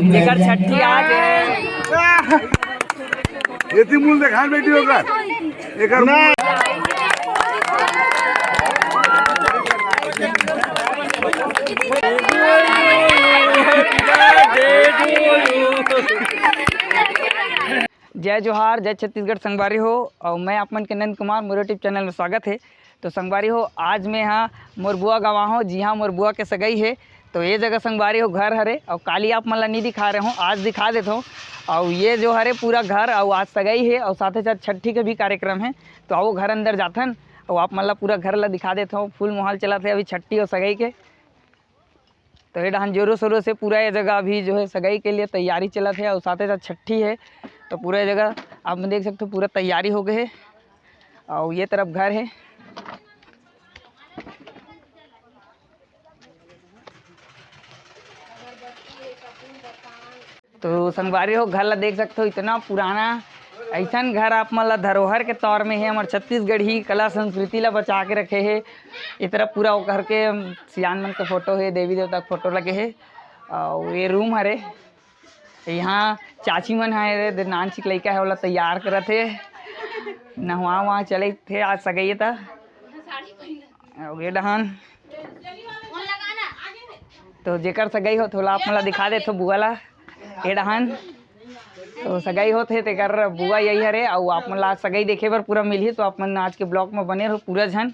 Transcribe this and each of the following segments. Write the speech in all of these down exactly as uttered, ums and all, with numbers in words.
जेकर छट्ठी आज हे। एती मुंह देखान बेटी होकर। एकर मुंह। जय जोहार, जय छत्तीसगढ़ संगवारी हो, अउ मैं आप मन के नंद कुमार, मोर YouTube चैनल में स्वागत हे। तो संगवारी हो, आज मैं हा मोर बुआ गंवा हो, जी हाँ, मोर बुआ के सगाई हे। तो ये जगह संगवारी हो घर हरे, अउ काली आप मन ला नहीं दिखा रहे हो, आज दिखा देत हो। अउ ये जो हरे पूरा घर, अउ आज सगाई हे, अउ साथे साथ छट्ठी के भी कार्यक्रम हे। तो आओ घर अंदर जाथन, अउ आप मन ला पूरा घर ला दिखा देत हो। फुल माहौल चलत हे अभी छट्ठी अउ सगाई के। तो ये डहान जोरों शोरों से पूरा ये जगह अभी जो है सगाई के लिए तैयारी चलत हे अउ साथे साथ छट्ठी हे। तो पूरा ये जगह आप मन देख सकते हो, पूरा तैयारी हो गए हे। अउ ये तरफ घर हे। तो संगवारी हो, घर ला देख सकते हो, इतना पुराना ऐसन घर आप मन ला धरोहर के तौर में हे, हमर छत्तीसगढ़ी कला संस्कृति ला बचा के रखे हे। ए तरफ पूरा ओकर के सियान मन के फोटो हे, देवी देवता के फोटो लगे हे। अउ ये रूम हरे, यहाँ चाची मन हे रे, दे नान चिक लइका हे, ओला तैयार करत हे, नहवा वहाँ चले थे आज सगई त। अउ ये डहान तो जेकर सगाई होत हे, ओला आप मन ला दिखा देथो बुआ ला। ए डहान तो सगाई होत हे, तेकर बुआ यही हरे। अउ आप मन ला सगाई देखे बर पूरा मिलही, तो आप मन आज के vlog में बने रहो पूरा झन।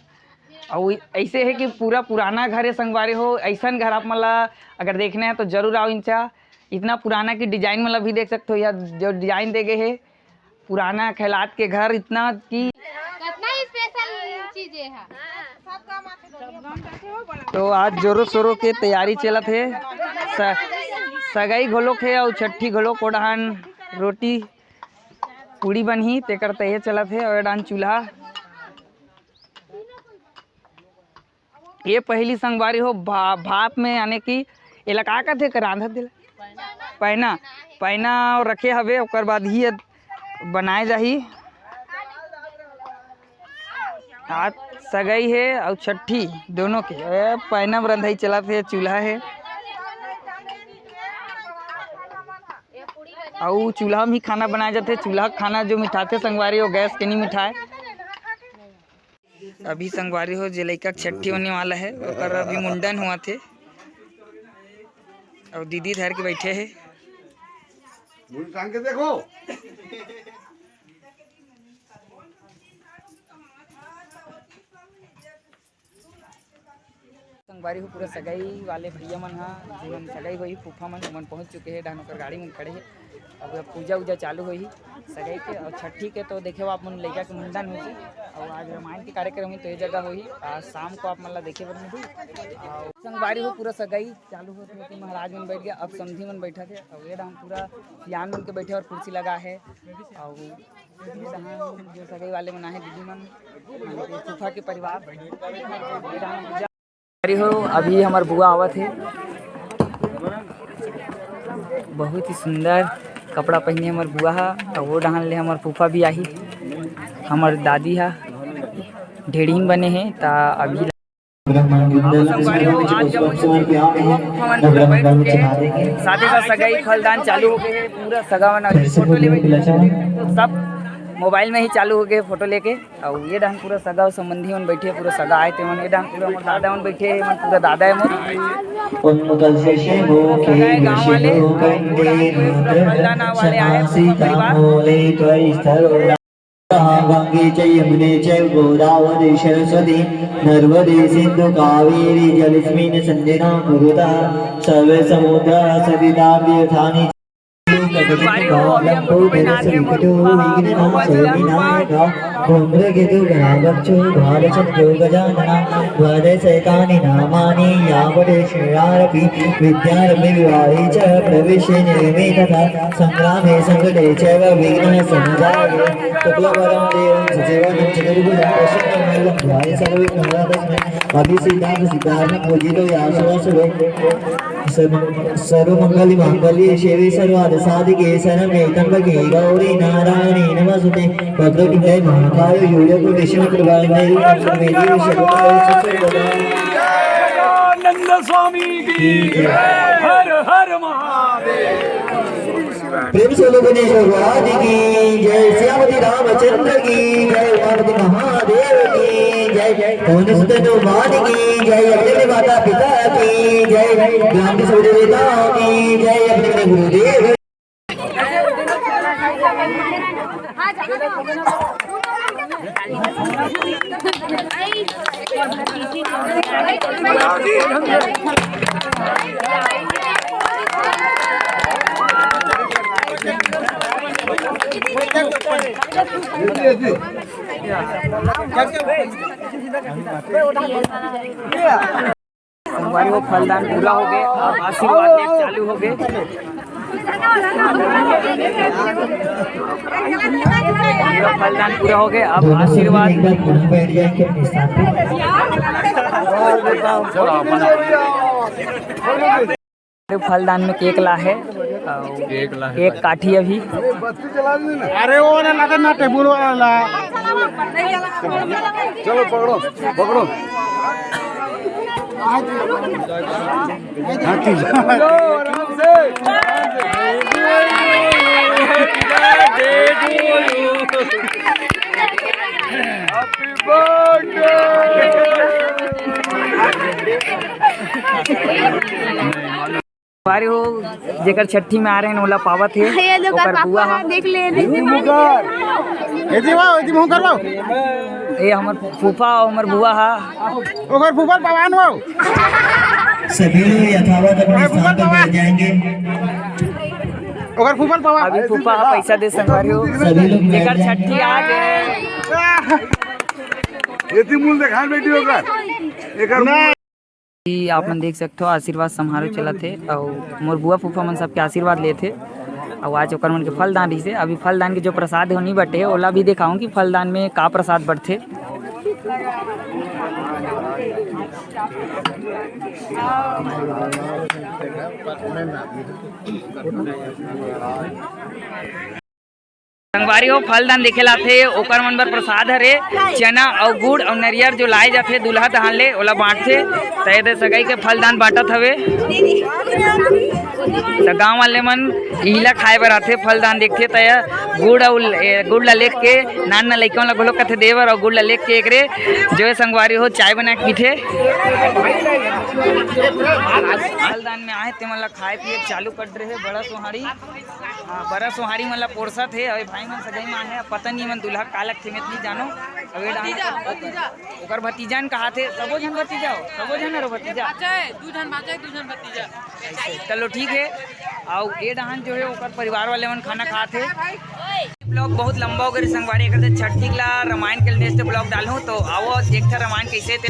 अउ ऐसे हे कि पूरा पुराना घर हे संगवारी हो, ऐसन घर आप मन ला अगर देखना हे तो जरूर आओ इंचा। इतना पुराना कि design मन ला भी देख सकते हो, यह जो design दे गए हे, पुराना खैलात के घर इतना कि कितना special चीज हे। तो आज जोरों शोरों के तैयारी चलत हे। स-, सगाई घलोक हे अउ छट्ठी घलोक। ओ डहान रोटी पूड़ी बनही, तेकर तैयारी चलत हे। अउ ए डहान चूल्हा ये पहिली संगवारी हो भा-, भाप में, यानी कि एला का कथे, कर रांधत दिला? पैना। पैना रखे हवे, ओकर बाद ही ये बनाए जाही। आज सगाई हे अउ छट्ठी दोनों के। ए, पैना में रंधई चलत हे, चूल्हा हे। अउ चूल्हा में ही खाना बनाए जाथे। चूल्हा खाना जो मिठाथे संगवारी, वो गैस के नहीं मिठाए। अभी संगवारी हो, जे लइका के छट्ठी होने वाला हे, ओकर अभी मुंडन होवत हे। अउ दीदी धर के बैठे हे। मुंह टांग के देखो। संगवारी हो, पूरा सगाई वाले भैया मन हा, जेमन सगाई होही, फूफा मन, ओमन पहुंच चुके हे। डहान ओकर गाड़ी मन खड़े हे। अब पूजा उजा चालू होही सगाई के अउ छट्ठी के। तो देखे हो आप मन, लइका के मुंडन होही अउ आज रामायण के कार्यक्रम होही, तो ये जगह होही। आज शाम को आप मन ला देखे बर मिलही। अउ संगवारी हो, पूरा सगाई चालू होत हे कि महाराज मन बैठ गए, अब समधी मन बैठत हे। अउ ये डहान पूरा सियान मन के बैठे अउ कुर्सी लगा हे। अउ ये डहान जो सगाई वाले मन आहे, दीदी मन, फूफा के परिवार, ये डहान पूजा अरे हो, अभी हमर बुआ आवत हे, बहुत ही सुंदर कपड़ा पहिने हमर बुआ हा। अउ वो डहान ले हमर फूफा भी आही, हमर दादी हा ढेड़ीन बने हे। त अभी संगवारी हो, आज जब फूफा मन बैठ चुके हे, साथे साथ सगाई खलदान चालू हो गए हे, पूरा सगा मन अभी फोटो लेवे, सब मोबाइल में ही चालू हो गए फोटो लेके। अउ ये डहान पूरा सगा अउ संबंधी मन बैठे हे, पूरा सगा आए ते मन। ये डहान पूरा मोर दादा मन बैठे हे, मन पूरा दादा हे मोर। सगा हे गाँव वाले, पूरा फलदाना वाले आए, पूरा परिवार। गंगे च यमुने चैव गोदावरी सरस्वती नर्मदे सिंधु कावेरी जलेस्मिन् सन्निधिं कुरुत। सर्वे समुद्रा सविता तीर्थानि संगवारी हो, अभी हम लोग पे नाच के बहुत विघ्न नाश करने वाला है। धूम्रकेतु गणाध्यक्षो भालचंद्रो गजानन। द्वादशैतानि नामानि यावदेश्वरारपि विद्यारम्भे विवाहे च प्रवेशे नियमे तथा संग्रामे संकटे चैव विघ्नः समजायते। शुक्लावरं देवं शशिवर्णं चतुर्भुजं प्रसन्नवदनं ध्याये सर्वविघ्नोपशान्तये। अभिषेकाभिषेकार्थं पूजितो यासुदासुरे। सर्व-, सर्वमंगल मांगल्ये शिवे सर्वार्थ साधिके शरण्ये त्र्यंबके गौरी नारायणी नमोस्तुते। वक्रतुंडे महाकाय सूर्यकोटि समप्रभा। आनंद स्वामी की जय। हर हर महादेव। प्रेम से बोलो गणेश भगवान की जय, सियापति रामचंद्र की जय, उमापति महादेव की जय, पवन सुत हनुमान की जय, अपने अपने माता पिता की जय, ग्राम के सभी देवताओं की जय, अपने अपने गुरुदेव। संगवारी हो, फलदान पूरा हो गए, अब आशीर्वाद लेके चालू हो गए। पूरा फलदान पूरा हो गए, अब आशीर्वाद। फलदान में केक ला है, अउ केक काटी अभी। अरे वो ना लगा ना टेबुल वाला ला। चलो पकड़ो, पकड़ो। संगवारी हो, जेकर छट्ठी में आ रहे हैं, ओला पावत है। ये जो ओकर बुआ हा। देख ले, देख ले। एती वाओ, एती मुंह करवाओ। ये हमर फूफा और हमर बुआ हा। ओकर फूफा पवान वाओ। सभी लोग यथावत अपने स्थान पर बैठ जाएंगे। ओकर फूफा पवा। अभी फूफा हा पैसा दे संगवारी हो। सभी लोग बैठ जेकर जाएंगे। छट्ठी आ गए। एती मुंह देखा बेटी ओकर। एकर मुंह आप मन देख सकथो, आशीर्वाद समारोह चलत हे अउ मोर बुआ फूफा मन सबके आशीर्वाद लेत हे। अउ आज ओकर मन के फलदान रहिसे। अभी फलदान के जो प्रसाद हे, ओ नइ बटे हे, ओला भी देखाऊं कि फलदान में का प्रसाद बटथे। संगवारी हो, फलदान देखे लाथे, ओकर मन बर प्रसाद हरे, चना अउ गुड़ अउ नरियर जो लाए जाथे दूल्हा दहान ले, ओला बांटथे। त ए दे सगाई के फलदान बांटत हवे। त गांव वाले मन इला खाए बर आथे, फलदान देखथे त ए गुड़ अउ ल-, ए गुड़ ला लेग के नान नान लइका मन ला घलो कथे दे बर, अउ गुड़ ला लेग के एकरे जो ए संगवारी हो चाय बना के पीथे। फलदान में आहे तेमन ला खाए पिए चालू कर दे रहे, बड़ा सोहारी। हाँ, बड़ा सोहारी मन ला पोरसत हे। अउ भाई मन सगाई में आहे, पता नहीं मन दूल्हा का लगथे, मैं तो नहीं जानो। अब ये डाहन ओकर भतीजा न कहा थे, सबो झन भतीजा हो, सबो झन हरो भतीजा। अच्छा है, दू झन भांचा है, दू झन भतीजा। चलो ठीक है। अउ ये डाहन जो है ओकर परिवार वाले मन खाना खात हे। Vlog बहुत लंबा हो गए संगवारी, एकर से छठी ला रामायण के next vlog डालूं, तो आओ देखते रामायण कैसे थे।